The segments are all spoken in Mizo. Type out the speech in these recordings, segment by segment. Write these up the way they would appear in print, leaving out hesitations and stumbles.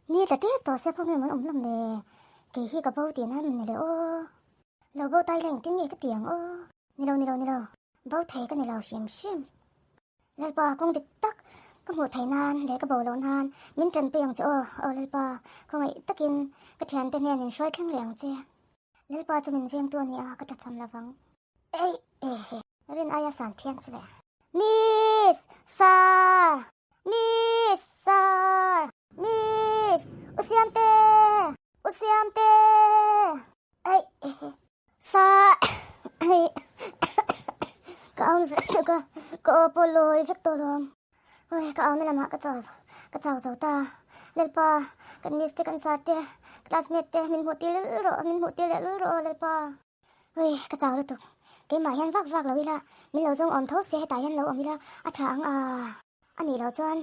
Ni tla tep tawh se khawnge mawn awm hlawm le? Kei hi ka bo tihna em ni le aw? Lo bo ta ila engtin nge ka ti ang aw? Ni lo, ni lo, ni lo. Bo thei ka ni lo hrim hrim. Lalpa, kawng dik tak ka hmuh theih nan leh ka bo loh nan min tanpui ang che aw. Aw Lalpa, khawngaih takin ka thiante hnen in hruai thleng leh ang che. Lalpa chu min vengtu a ni a, ka tachham lovang. Ei, ehe, rin aia san phian chu le. Miss! Sir! Miss! Sir! Miss! U Siamte! U Siamte! Ei, ehe. Sir! Ei, ka awm zel tuk a, ka aw pawh lawi vek tawh lawm. Ui, ka auna lamah ka chau, ka chau zo ta. Lalpa, kan miss te, kan sir te, classmate te min hmuh tir lul rawh, min hmuh tir leh lul rawh aw Lalpa. Ui, ka chau lutuk. Keimah hian vak vak lo ila, min lo zawng awm tho se hetah hian lo awm ila a tha ang a. A nih loh chuan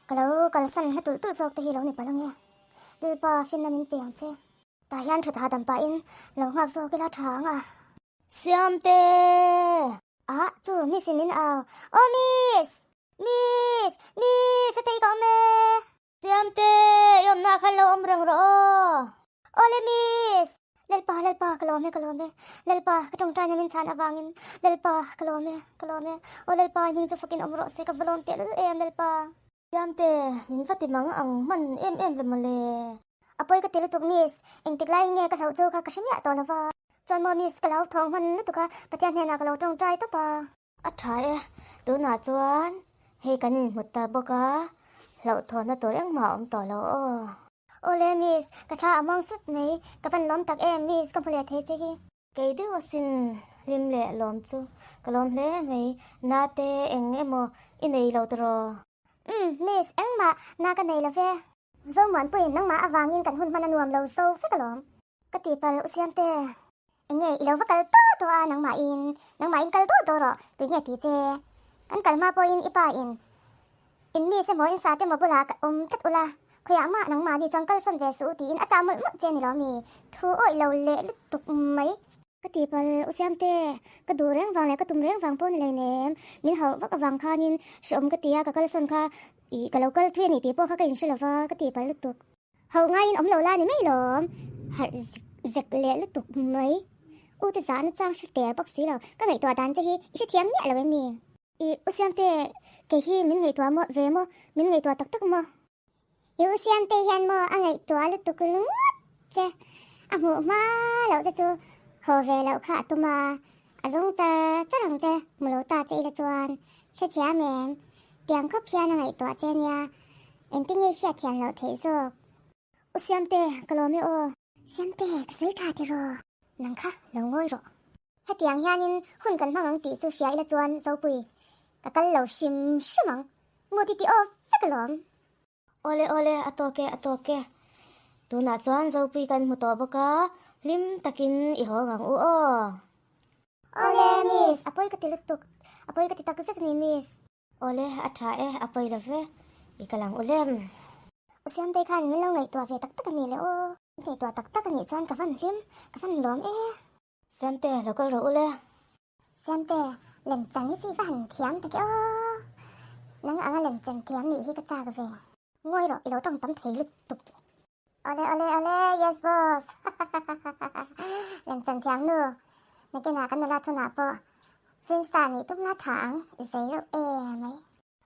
ka lo kalsan hla tulh tulh zawk te hi lo ni palh ange. Lalpa, finna min pe ang che. Tah hian that hahdam pahin lo nghak zawk ila tha ang a. Siamte! Ah, chu Miss in min au. Aw Miss! Miss! Miss! A thei ka awm e! Siamte, i awmna ah khan lo awm reng rawh aw. Awle Miss! Lalpa, Lalpa, ka lawm e, ka lawm e. Lalpa, ka tawngtaina min chhan avangin Lalpa, ka lawm e, ka lawm e. Aw Lalpa, i hming chu fakin awm rawh se, ka va lawm teh lul em Lalpa. Siamte, min va ti mang ang hman em em ve mawle. A pawi ka ti lutuk Miss, engtik lai nge ka hlauh chu kha ka hre miah tawh lova. Chuan maw Miss, ka lo thawng hman lutuk a, Pathian hnenah ka lo tawngtai tawp a. A tha e, tunah chuan hei kan inhmu ta bawk a, hlauhthawnna tur engmah a awm tawh lo aw. Awle Miss, ka thla a muang sut mai, ka van lawm tak em Miss, ka hmu leh thei che hi. Kei deuh asin hlim leh lawm chu ka lawm hle mai, nate eng emaw i nei lo tiraw? Umm Miss, engmah na ka nei lo ve. Zomuanpuiin nangmah avangin kan hun hman a nuam lo zo vek alawm. Ka tihpalh u Siamte. Enge i lo va kal tawh tawh a nangmahin, nangmahin kal dawh dawh rawh, tui nge ti che. Kan kal hma pawhin i pa in in mi se maw in sa te maw bulah ka awm tlat ula, khawiah mah nangmahni chuan kalsawn ve suh u tiin a chah mawlh mawlh che ni lo mi, thu awih lo leh lutuk mai. Ka tihpalh u Siamte, ka duh reng vang leh ka tum reng vang pawh ni leinem, min hauh vak avang khanin hrehawm ka ti a, ka kalsawn kha ih ka lo kal thui a ni tih pawh kha ka inhre lova, ka tihpalh lutuk. Hauh ngaiin awm lo la ni mai lawm, harh zek leh lutuk mai. U te zahna chang hre ter bawk si lo, ka ngaihtuah dan che hi i hrethiam miah lo em mi? I U Siamte, kei hi min ngaihtuah maw ve maw, min ngaihtuah tak tak maw? I U Siamte hian maw a ngaihtuah lutuk ringawt che, a hmuh hma loh te chu haw ve loh kha a tum a, a zawng char char ang che, hmu lo ta che ila chuan hrethiam em? Tiang khawp hian a ngaihtuah che nia. Engtin nge hriat thiam loh theih zawk? U Siamte, ka lawm e aw. Siamte, ka sawi tha tiraw? Nang kha, lo ngawi rawh. Hetiang hianin hun kan hmang ang tih chu hria ila chuan Zopui, ka kal lo hrim hrim ang. Mu ti ti aw vek alawm. Awle awle, a tawk e, a tawk e. Tunah chuan Zopui kan hmu tawh bawk a, hlim takin i haw ngang u aw. Awle miss, a pawi ka ti lutuk, a pawi ka ti tak zet a ni miss. Awle, a tha e, a pawi lo ve, i kal ang u lem. U Siamtei khan min lo ngaihtuah ve tak tak a mi le aw. Ngaihtuah tak tak a nih chuan ka van hlim, ka van lawm e. Siamte, lo kal rawh u le. Siamte, lemchan hi chu i va han thiam tak e aw. Nang anga lemchan thiam nih hi ka chak ve. Ngawi rawh, i lo tawng tam thei lutuk. Awle awle awle, yes boss. Lemchan thiam nu, nakinah kan nula thunah pawh film star nih tum la tha ang, i zei reuh em mai.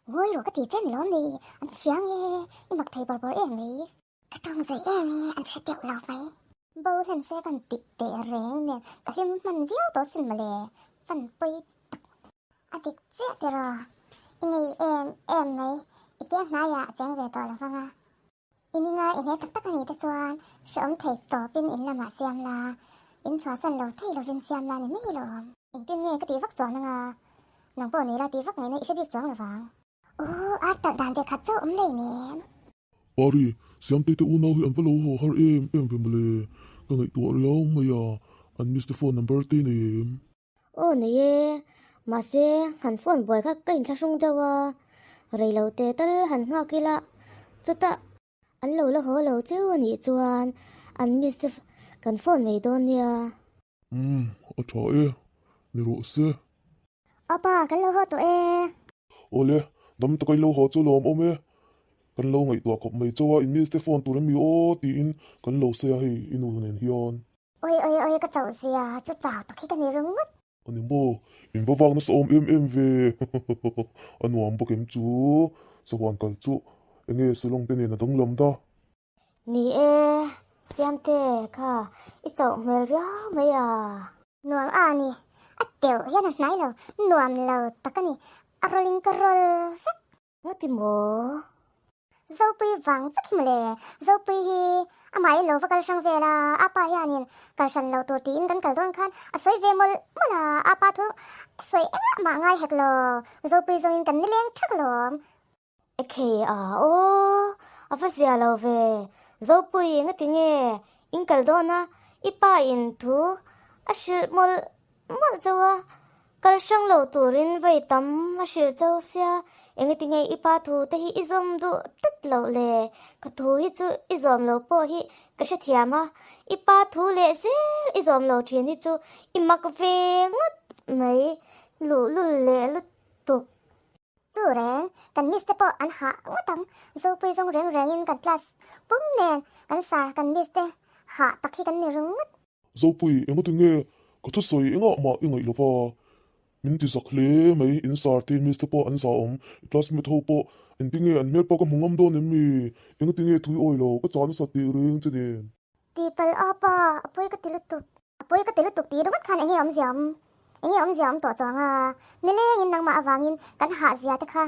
Ngawi rawh ka ti che ni lawm ni, an thiang e, i mak thei bawr bawr em mai. Ka tawng zei em e, an hre deuh lo mai. Bo hlen se kan tih teh reng nen ka hlim hman viau tawh sin mawle, fan pawi tak. A dik chiah tiraw, i nei em em mai, i kiang hnaiah a cheng ve tawh lo vang a. I ninga i hne tak tak a nih te chuan hrehawm thei tawpin in lamah siam la, in chhuahsan lo thei lovin siam la ni mai lawm. Engtin nge ka tih vak chuan anga nang pawh nei la tih vak ngaihna i hre bik chuang lovang. Aw, ar talh dan che khat chauh awm lei nem. Pari, Siamtei te unau hi an va lo haw har em em ve mawle, ka ngaihtuah riau mai a, an miss te phone number te nei em? Aw nei e, mahse han phone buai kha ka inthlahrung deuh a, reilo te tal han nghak ila chutah an lo la haw lo cheu a nih chuan an miss te kan phone mai dawn nia. Umm, a tha e, ni rawh se. Apa, kan lo haw tawh e. Awle, dam taka i lo haw chu lawm awm e. Kan lo ngaihtuah khawp mai chauh a, in miss te phone tur em mi aw tiin kan lo sawi a hei i nu nen hian. Oi oi oi ka chauh zia chu chau tak hi ka ni ringawt. Ani maw, in va vak nasa awm em em ve a nuam bawk em chu sahuan kal chu enge Shillong te nen a danglam da. Ni e, Siamte kha i chauh hmel riau mai a. Nuam a ni, a teuh hian a hnai lo, nuam lo tak a ni, a rawlin ka rawl vek. Ngati maw? Zopui vang vek hi mawle, Zopui hi amahin lo va kal hrang vel a, apa hianin kal hran lo tur tiin kan kal dawn khan a sawi ve mawlh mawlh a, apa thu a sawi engah mah ngai hek lo, Zopui zawngin kan nileng thak alawm. Ekhei a aw, a va zia lo ve, Zopui ngati nge in kal dawn a, i pa in thu a hrilh mawlh mawlh chauh a, Kal hrang lo turin vawi tam a hrilh chau sia, engetinge i pa thu te hi i zawm duh tlat loh le? Ka thu hi chu i zawm lo pawh hi ka hrethiam a, i pa thu leh zel i zawm lo thin hi chu i mak ve ngawt mai, luhlul leh lutuk. Chu reng, kan miss te pawh an hah ngawt ang, Zopui zawng reng rengin kan class pum nen kan sar kan miss te hah tak hi kan ni ringawt. Zopui, engatinge ka thusawi engah mah i ngaih lova? Min ti zak hle mai, in sar te miss te pawh an za awm, i classmate ho pawh engtinge an hmel pawh ka hmu ngam dawn em mi? Engatinge thui awi lo, ka chah nasa tih reng che nen. Tihpalh a pa, a pawi ka ti lutuk. A pawi ka ti lutuk tih ringawt khan enge awmzia awm? Enge awmzia awm tawh chuang a? Nilengin nangmah avangin kan hahzia te kha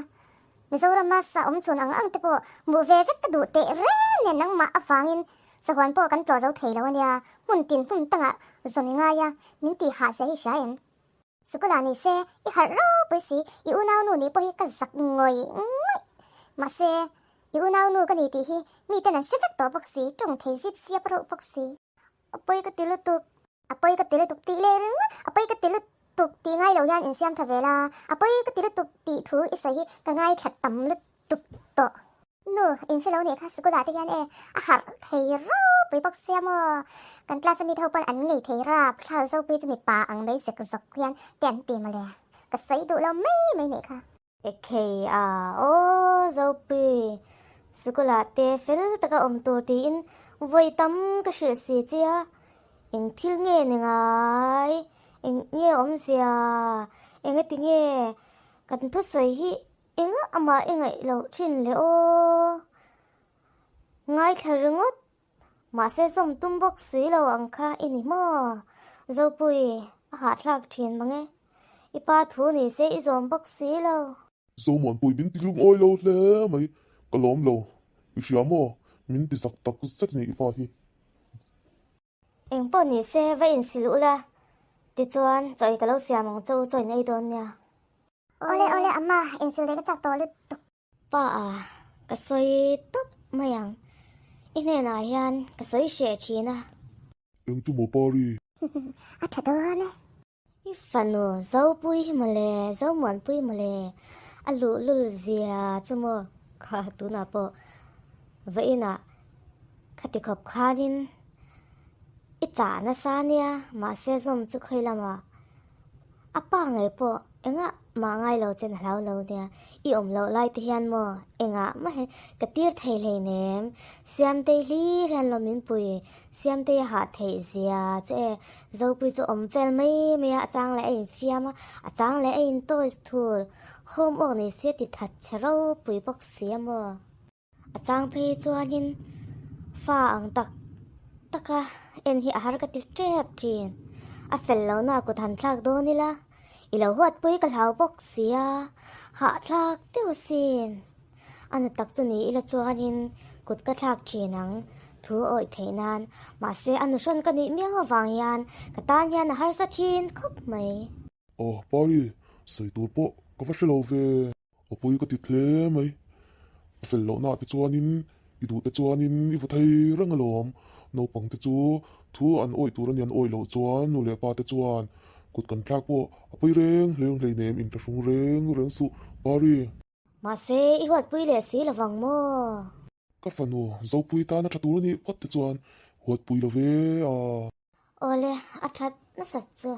Mizorama sa awm chhun ang ang te pawh hmuh ve vek ka duh teh reng nen nangmah avangin Sahuan pawh kan tlawh zo thei lo ania, hmun tin hmun tangah zawn i ngai a, min tih hah zia hi hria em? Sukula ni se, i harh ropui si, i unaunu nih pawh hi ka zak ngawih ngawih. Mahse, i unaunu ka ni tih hi miten an hre vek tawh bawk si, tawng thei zip siap reuh bawk si. A pawi ka ti lutuk, a pawi ka ti lutuk tih leh ringawt, a pawi ka ti lutuk tih ngai lo hian insiam tha ve la, a pawi ka ti lutuk tih thu i sawi hi ka ngaithla tam lutuk tawh. Nu, in hre lo nih kha sikul ah te hian e a harh thei ropui bawk sia maw? Kan class a mi te ho pawn an ngei thei rap, thla zopui chu mipa ang mai zek zawk hian te an ti mawle. Ka sawi duh lo mai mai nih kha. Ekhei a, aw zopui, sikul ah te fel taka awm tur tiin vawi tam ka hrilh si che a, eng thil nge ni ngai, eng nge awmzia, engati nge kan thusawi hi Engah amah i ngaih loh thin le aw? Ngaithla ringawt, mahse zawm tum bawk si lo ang kha i ni maw? Zopui, a hahthlak thin mang e. I pa thu ni se i zawm bawk si lo. Zomuanpui min ti lungawi lo hle mai, ka lawm lo. I hria maw? Min ti zak tak zet a ni i pa hi. Eng pawh ni se va insil ula, tichuan chawi ka lo siam ang che u chaw in ei dawn nia. Awle awle amma, insil leh ka chak tawh lutuk. Pa a, ka sawi tawp mai ang, i hnenah hian ka sawi hreh thin a. Eng chu maw Pari? A tha dawn e. I fanu Zopui hi mawle, Zomuanpui mawle, a luhlul zia chu maw kha tunah pawh vawiinah khati khawp khanin i chah nasa nia, mahse zawm chu khawi lamah A pa ngei pawh engah mah ngai lo chen a hlau lo nia, i awm loh lai te hian maw engah mah hi ka tir thei hleinem, Siamtei hlir hian lo min pui, Siamtei a hah theih zia che e, Zopui chu awm vel mai mai a, a chang leh a infiam a, a chang leh a in toys thul, homework nei se ti that che ropui bawk si a maw. A chang phei chuanin fa ang tak taka en hi a har ka ti tep thin. A fel lohna kut han thlak dawn ila, i lo huatpui ka hlau bawk si a, hahthlak deuh sin. A nu tak chu ni ila chuanin kut ka thlak thin ang thu a awih theih nan, mahse a nu hrawn ka nih miau avang hian ka tan hian a harsa thin khawp mai. Aw Pari, sawi tur pawh ka va hre lo ve. A pawi ka ti hle mai. A fel lohna te chuanin i duh te chuanin i va thei reng alawm. Naupang te chu thu an awih tur a ni an awih loh chuan nu leh pa te chuan kut kan thlak pawh a pawi reng hleng hleinem inthlahrung reng reng suh Pari. Mahse i huatpui leh si lovang maw? Ka fanu Zopui tana tha tur a nih phawt te chuan huatpui lo ve a. Awle, a that nasat chu.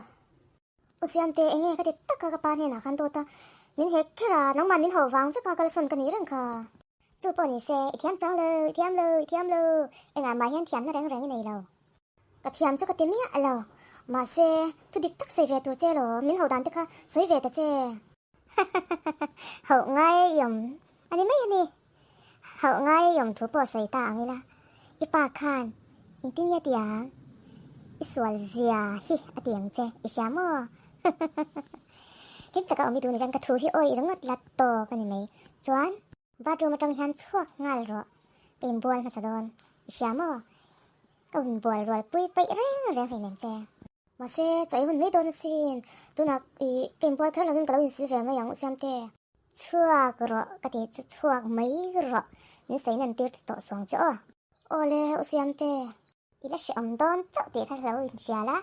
U Siamte, enge ka ti tak a ka pa hnenah khan dawt a, min hek kher a, nangmah min hauh vang vek a kalsawn ka nih reng kha. Chu pawh ni se, i thiam chuang lo, i thiam lo, i thiam lo, engah mah hian thiamna reng reng i nei lo. Ka thiam chu ka ti miah lo, mahse, thu dik tak sawi ve tur che lo, min ho dan te kha sawi ve ta che. Hauh ngai i awm a ni mai a ni. Hauh ngai i awm thu pawh sawi ta ang ila, i pa khan engtin nge ti ang? I sual zia hi a ti ang che, i hria maw? Hlim taka awm i duh ni chuan ka thu hi awi ringawt la tawk a ni mai. Chuan bathroom atang hian chhuak nghal rawh, ka inbual hmasa dawn, i hria maw? Ka inbual rual pui paih reng reng hleinem che. Mahse, chaih hun mai dawn asin, tunah i ka inbual kher lovin ka lo insil ve mai ang u Siamte. Chhuak rawh ka tih chu chhuak mai rawh, min sawi nan tir tawh suang che aw. Aw le u Siamte, i la hrehawm dawn chauh tih kha lo inhria la,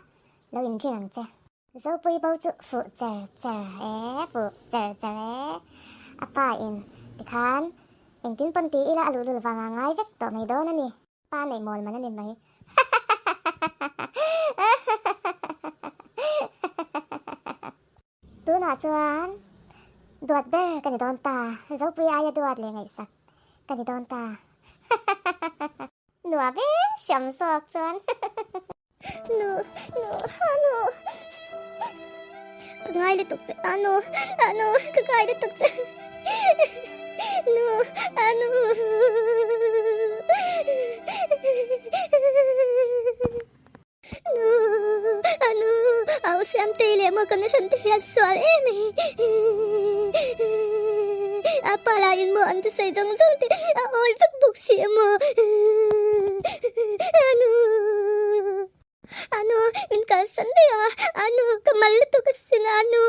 lo inrin ang che. Zopui bo chu fuh cher cher e, fuh cher cher e. A pa in tikhan engtin pawn ti ila a luhlul vang a ngai vek tawh mai dawn a ni. Pa neih mawl man a ni mai. Tunah chuan duat ber ka ni dawn ta, Zopui aia duat leh ngaihsak ka ni dawn ta. Nuah ve hram zawk chuan. Nu, nu, anu. Ka ngai lutuk che, anu, anu, ka ngai lutuk che. Nu, anu. Nu, anu, au siam tei leh maw kan hran te hian sual em ai. A pa lah in maw an thusawi zawng zawng te a awi vek bawk si a maw. Anu, anu, min kalsan daih a, anu, ka mal lutuk asin, anu.